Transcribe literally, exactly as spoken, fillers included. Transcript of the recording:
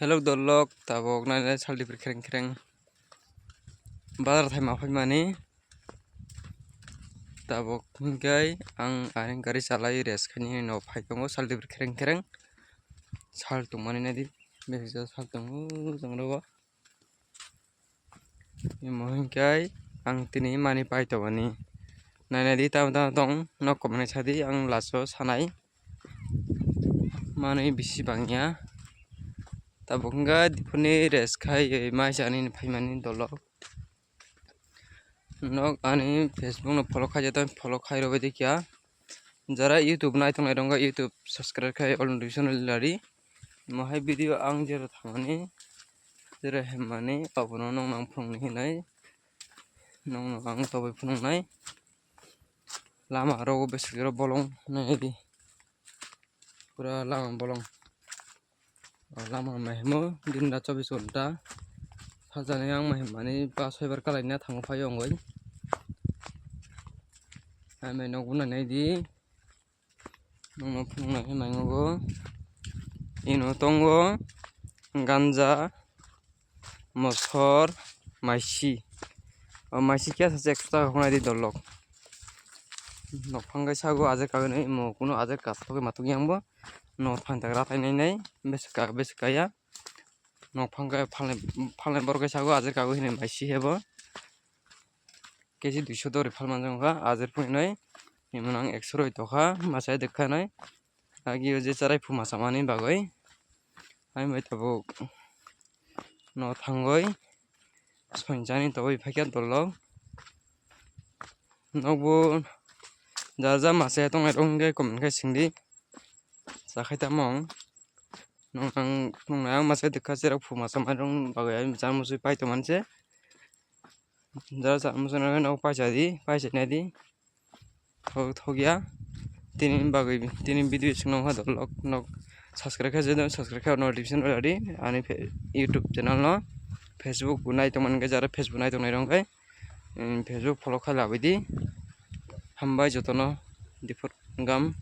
Hello dolok, tabok nainai sal dibri khereng khereng bazar thaima phaimani. Tabok hwnkhe ang ani gari chalai rest khainai no phai tongo sal dibri khereng khereng. Sal tongmani naidi, bebak sal tongo jang rogo. Imo hwnkhe ang tini mani pai tongmani. Nainai di tamo tamo tong, nok komani sadi ang last o sanai. Manwi bisi bangya. Tabuk hwnkhe diphurni rest khai, eh, mai chani phaimani dolok. Nok ani Facebook no follow khai jatong, follow khai rwbaidi kya. Jara YouTube nai tongnai rok wngkha YouTube subscribe khai all notification rwladi. Mohai video ang jera thangmani, jera hemmani, abono nokno ang phunuknwi hinwi, nokno ang tobwi phunuknai. Lama rogo bwswk jora bolong naidi. Pura lama bolong. O lama mai himo din da chobbish ghonta. Sajani ang mai hemmani pa soibar kalaina thango phaio wngwi. Hai mai nok buna naidi. Nokno phunuknai khe nango. Ino tongo ganja, mosor, maisi. O maisi kisa se ekso taka khwnai di dolok. Nok phang kaisa o ajak kagwi nai, mo kuno ajak kathok mathok yang bo. Nok phang tak rathai nai nai, besi ka, besi kaya. Nok phang kaya phalnai, phalnai borok kaisa o ajak kagwi hinwi maisi hebo. Kechi duiso dori phalmani wngkha, ajir phunwi nai, himno ang ekso roi tokha, masa dekha nai, agi o je charai phu masa mani bagwi, hai bai tabuk no thangwi, soinjani tobwi phaikha dolok, nokbo ja ja masa tongnai rok hwnkhe comment khe singdi, chakhai tamo ang, nong ang, nong ang masa dekha cherok phu masa mani bagwi, jang musui pai tongmani se. Jara char muchungno khe nok paisa di, paisa nai di. Thok, thok ya. Tini bagwi, tini video singno wngkha dolok nok subscribe khe jeno, subscribe khe notification rwdi. Ani phe-, YouTube channel no, Facebook bo nai tongmani khe jara Facebook nai tongnai rok khe, um, Facebook follow khe labai di. Hambai jotono, diphur gam.